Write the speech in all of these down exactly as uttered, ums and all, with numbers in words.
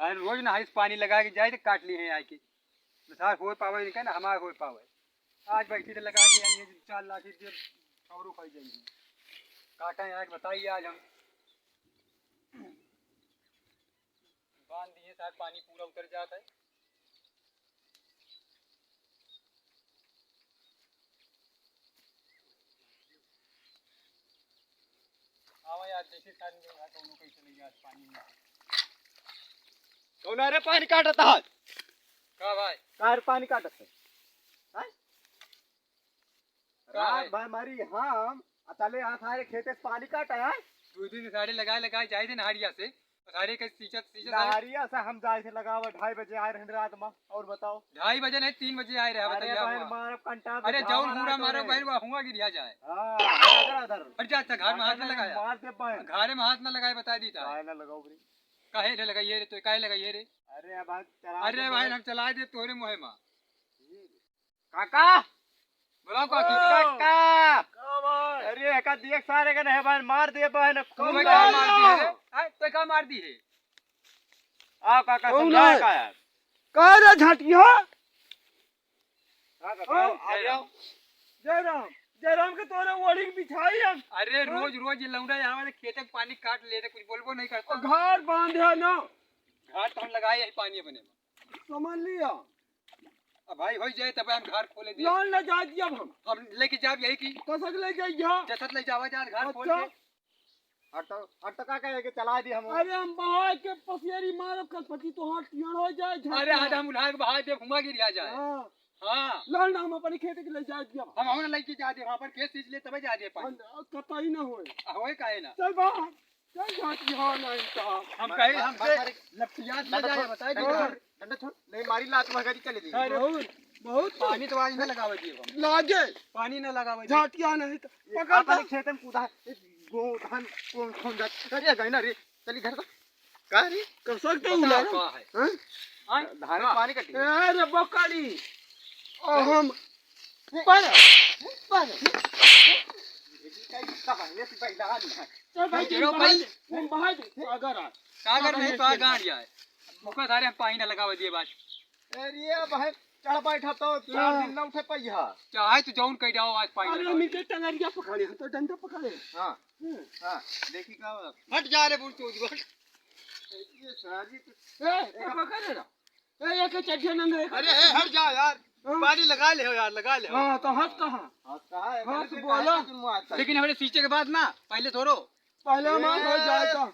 अरे रोज ना इस पानी लगा के जाए तो काट ली है आके। सार होए पावे नहीं ना, हमार होए पावे। आज बैठी तो लगा के आएंगे, चार लाठी दे, खबरू खाई जाएंगे। काटा है आज, बताइए आज हम। बांध दिए, शायद पानी पूरा उतर जाता है। आवा यार, जैसे सारे लोग हैं, दोनों कहीं चले गया पानी में। कौन रे पानी काटता है? का भाई? का रे पानी काटत है? हैं? का रात भाई? भर मारी हम, आ तले यहाँ सारे खेते से पानी काटा है। दो दिन सारे लगाए लगाए जाए थे नहरिया से, सारे के सींचत सींचत सारे नहरिया से हम जाए थे लगावे, ढाई बजे आए रहे रात में। और बताओ। ढाई बजे नहीं, तीन बजे आए रहे, अरे बताइए बहन, हुआ। मारब कंटा अरे जौन हूरा मारो बहन, वह हुआ गिरिया जाए। हाँ, अगर अगर। अरे जा, अच्छा, घर में हाथ ना लगाया। मार दे बहन। घरे में हाथ ना लगाए, बता दी था। काहे ना लगाओ बरी? काहे ले लगाइए रे, तो काहे लगाइए रे? अरे अब आज चला अरे दे भाई, बहन। हम चला दे तोरे मुहे में। काका, बुलाओ काकी। ओ। काका। का भाई? अरे, एका देख सारे के नहीं बहन, मार दे बहन। तू कौन का है? मार दी है? आय, तो का मार दी है? आओ काका, कौन समझाए है? का यार? का रे झटिया? हाँ काका, हाँ? आ जाओ। जय राम, जय राम के तोरे ओढ़ी के बिछाई हम। अरे, हाँ? रोज, रोज ये लौंडा यहाँ वाले खेते के पानी काट ले रहे, कुछ बोलबो नहीं करता। और घर बांधे है ना। घर तो हम लगाए यही पानी अपने में। समझ लिया। अब भाई हो जाए तब हम घर खोले दिए। लाल ना जाए दिया अब हम। हम लेके जाब यही की। कसक ले जाइया। जसत ले जावा जा घर खोल अच्छा। के। हट तो, हट तो का कहे के चला दी हम। अरे हम बहाय के पसियरी मारब कस पची तो हाथ टियड़ हो जाए, झट अरे से। आज हम उल्हा के बहाय दे घुमा गिर आ जाए। हाँ। हाँ। लाल ना हम अपने खेत के ले जाए दिया। हम हम लेके जा दे, वहाँ पर खेत सींच ले तबे जा दे पानी। हम कतई ना होए। होए काहे ना? चल बा। चल जाती हो नहीं तो। हम कहे, हमसे लपटिया से जाए, बताए दे। डंडा छोड़, नहीं मारी लात महगारी चले दी। अरे, बहुत, बहुत पानी तो आज ना लगावे दिए हम। लागे। पानी ना लगावे दिए। झाटिया नहीं तो। पकड़ अपने तो। खेत में कूदा है, गो धान कौन, कौन जात? अरे, गए ना रे, चली घर तो। का रे? कसक तो बताओ उला। का है? हाँ? आय? धान का? पानी कटी। अरे, बकरी। ओ, हम पर, पर। चल भाई, चलो भाई। हम बाहर दे, हम बाहर दे, अगर आ। सागर नहीं तो आ गांड जाए। मुका सारे हम पानी ना लगावे दिए बात। अरे भाई, चढ़ बैठा तो चार हाँ। दिन ना उठे पहिया। चाहे तू जौन कह जाओ आज पानी अरे, लगावे हम दिए। इनके टंगरिया पकड़े, हम तो डंडा पकड़े। हाँ, हम्म। हाँ, देखी का हुआ? हट जा रे बुढ़ चोद, हट। ये सारी तो ए, ए, पकड़े ना। ए, ये के चड्ढे नंगे। अरे, ए, हट जा यार। हाँ। पानी लगा ले हो यार, लगा ले हो। हाँ, तो हंस कहाँ? हंस कहाँ है? हाँ, तो बोला। लेकिन हमरे सींचे के बाद ना, पहले धोरो। पहले हमार हो जाए तो।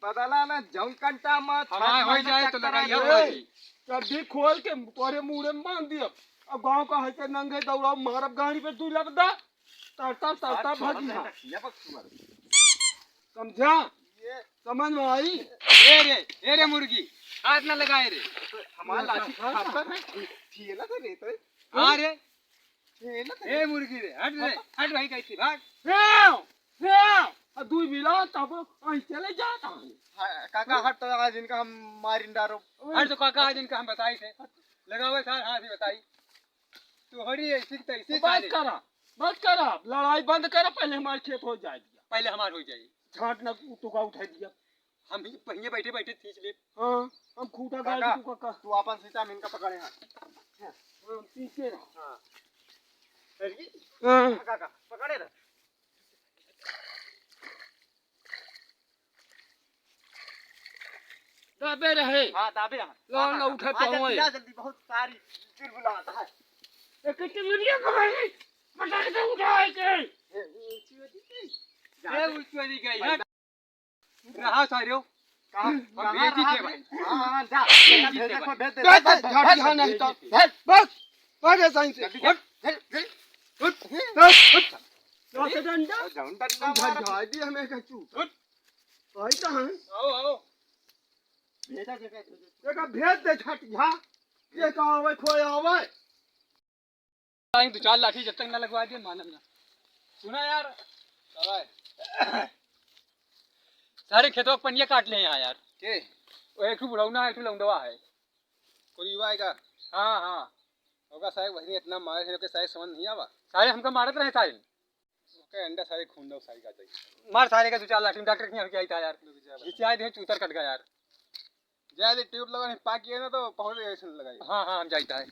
बदला ना, जौन कंटा मत, हमार हो जाए तो लगाई हम ए, भाई। चड्ढी खोल के तोरे मुड़े में बांध दिया। अब गाँव का है से नंगे दौड़ा मारब गाड़ी पे दू लबदा। तरता, तरता भागी हाँ। समझा? ये समझ में आई? ए रे, ए रे मुर्गी, हाथ ना लगाए रे। हमारा लाठी हाँ। खाता है, खेला था रे तो। हाँ रे। खेला था। ए मुर्गी रे, हट रे, हट भाई, कैसे भाग? रे, रे, आ दुई बिला तब आई चले जाता है। हाँ, काका हट तो आज इनका हम मारिन डारो। हट तो काका आज इनका हम बताई थे। लगावे सार हाथ ही बताई। तोहरी ऐसी की तैसी बस सारे। करा, बस करा, लड़ाई बंद करा, पहले हमारे खेत हो जाए दिया। पहले हमार हो जाए। झाट ना तू का उठा दिया। हम ही पहिए बैठे बैठे खींच ले। हाँ, हम खूटा गाड़ काका, तू का, का। तू अपन सीता में इनका पकड़े हाथ। हाँ, पीछे रह। हाँ। अरे, हाँ। काका, पकड़े रह। दाबे रहे। हाँ, दाबे रहा। ला, ला, हाँ, उठा हाँ, तो जल्दी, हमारे। ला, जल्दी, बहुत सारी चुलबुला आता है। एक चुलबुलिया को भाई, पटक दे उठा के। ए, ऊंची होती थी। ए, ऊंची वाली गई, हट। रहा सारियो। कहाँ? हम कहाँ भेजी रहा थे भाई? भाई? हाँ, हाँ, जा। भेजी थे भेज दे, भाई। भेज दे, भेज दे, भेज दे, भेज दे। भेज दे। बस, बस, बस, ऐसा ही से। जल्दी कर, जल्दी, जल्दी। उठ, उठ, उठ। उठ। जाओ, डंडा। जाओ, डंडा हम मार। झंझाई दी हमें कहीं चूत। उठ। आई कहाँ? आओ, आओ। भेजा, भेजा, भेजा। देखा, भेज दे झट झा। ये तो आवे, खोए आवे। आई दो चार लाठी जब तक ना लगवा दिए, मानम ना। सुना यार, सारे खेतवा के पनिया काट ले यहाँ यार। के? वो एक ठो बुढ़ौना है, एक ठो लौंडवा है। कोई युवा है का? हाँ, हाँ। ओका सारे वही इतना मारे थे, ओके सारे समझ नहीं आवा। सारे हमका मारत रहे सारे। ओके अंडा सारे खून दो सारे का चाहिए। मार सारे का दो चार लाठी, डॉक्टर के यहाँ क्या था यार? रुक जा भाई। खिंचाए दे, चूतर कट गया यार। यार, ये ट्यूब लगा नहीं, पाकी है ना, तो पहुंच गए, इसने लगाई। हाँ, हाँ, हम जाइता है।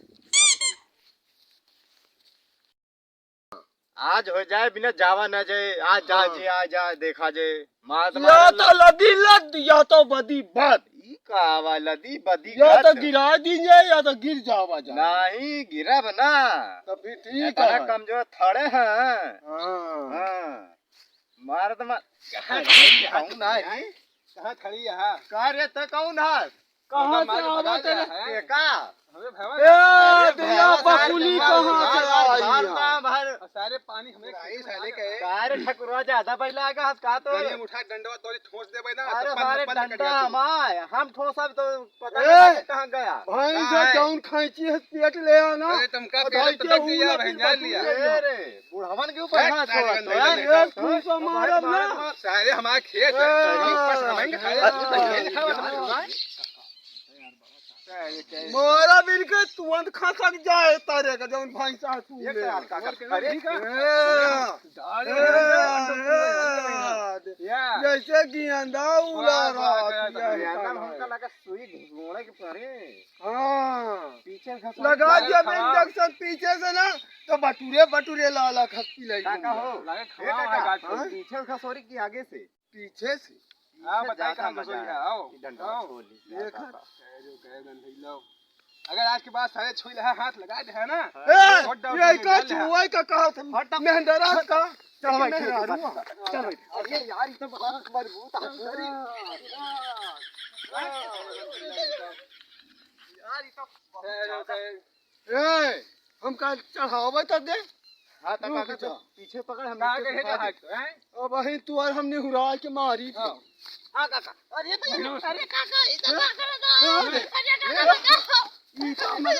आज हो जाए, बिना जावा ना जाए, आज जा हाँ। जे, आ जा, देखा जे, मार तो या मार तो लदी लद, या तो बदी बद। ई का आवा, लदी बदी या गद। तो गिरा दीजे, या तो गिर जावा जा। नहीं, गिरब ना। तो फिर ठीक इतना है। कमजोर थोड़े हैं। हाँ। हाँ। मार तो मार। कहाँ अरे, कौन है रे? कहाँ खड़ी है? का रे, तो कौन है? कहाँ से आवा तेरे? के का? हमें भैया ए, अरे दिया भैया, बकुली सारे कहाँ से मार, आई मार, है? मार, मार। और सारे पानी हमें आई साले के। का रे ठकुरवा, ज्यादा बैला का हंस का तो? गली में उठा डंडवा तोरी ठोस देबे ना, अरे तो पन, सारे पन कट डंडा जाती। हमार, हम ठोसब तो पता ए, नहीं कहाँ गया। भाई से कहाँ है? जौन खैंची है पेट ले आना। अरे तुम का और पेट धैते पटक दिया, ऊना भाई, पिन जान लिया। पटक ए रे, बुढ़वन के ऊपर हट, हाथ सारे छोड़ा अंदर तो, ले हैं? ले। ए, तू तो मारब ना। सारे हमारे खेत है, ए, ऊपर से हमें खाया, ए, तू तो खेत खावा, ए, हमारे भाई। मारा बिन के तुरंत खसक जाए तारे का जौन भैंसा तू ये ले। का, का, का, अरे, ठीक है। ए, डाल ए, दे, ए, या। जैसे गेंदा उड़ा वाह, वाह, रहा वाह, है, वाह, ये यार, हमका लगा सुई घुसोड़े के पड़े। हाँ। पीछे से लगा खड़ा दिया था। इंजेक्शन पीछे से ना, तो बटुरे बटुरे लाला खस्ती लगी। काका हो, लगे ये खड़ा काका, है गाछ हाँ? पीछे से खसोरी की आगे से? पीछे से। हाँ, पीछे बताइए ज्यादा कहाँ मजा खसोरी है, आया। आओ, ये डंडा आओ। छोड़ ली, देखा। काका। कह दो, कह दो, नहीं लो। अगर आज के बाद सारे छुई ले हाथ लगा दे है ना, ए, छोड़ दो, ये छोड़ का दो, छुआई का कहा था? हट, हट। मेहंदरा का? चल भाई, मेहंदरा, चल भाई, चल भाई। अरे यार, ये तो बहुत मजबूत है। अरे। यार, ये तो बहुत ज्यादा ए, हमका चढ़ावे तो दे। हाँ, तो रुक काका, जा। तो पीछे पकड़, हम कहाँ नीचे के से है उठा जहाज दे। तो, हैं? अब वहीं तू और हमने हुरा के मारी। हाँ। हाँ, काका। अरे, तो ये, अरे, काका, ये तो काका, काका। अरे, अरे, काका, काका। ई तो हमने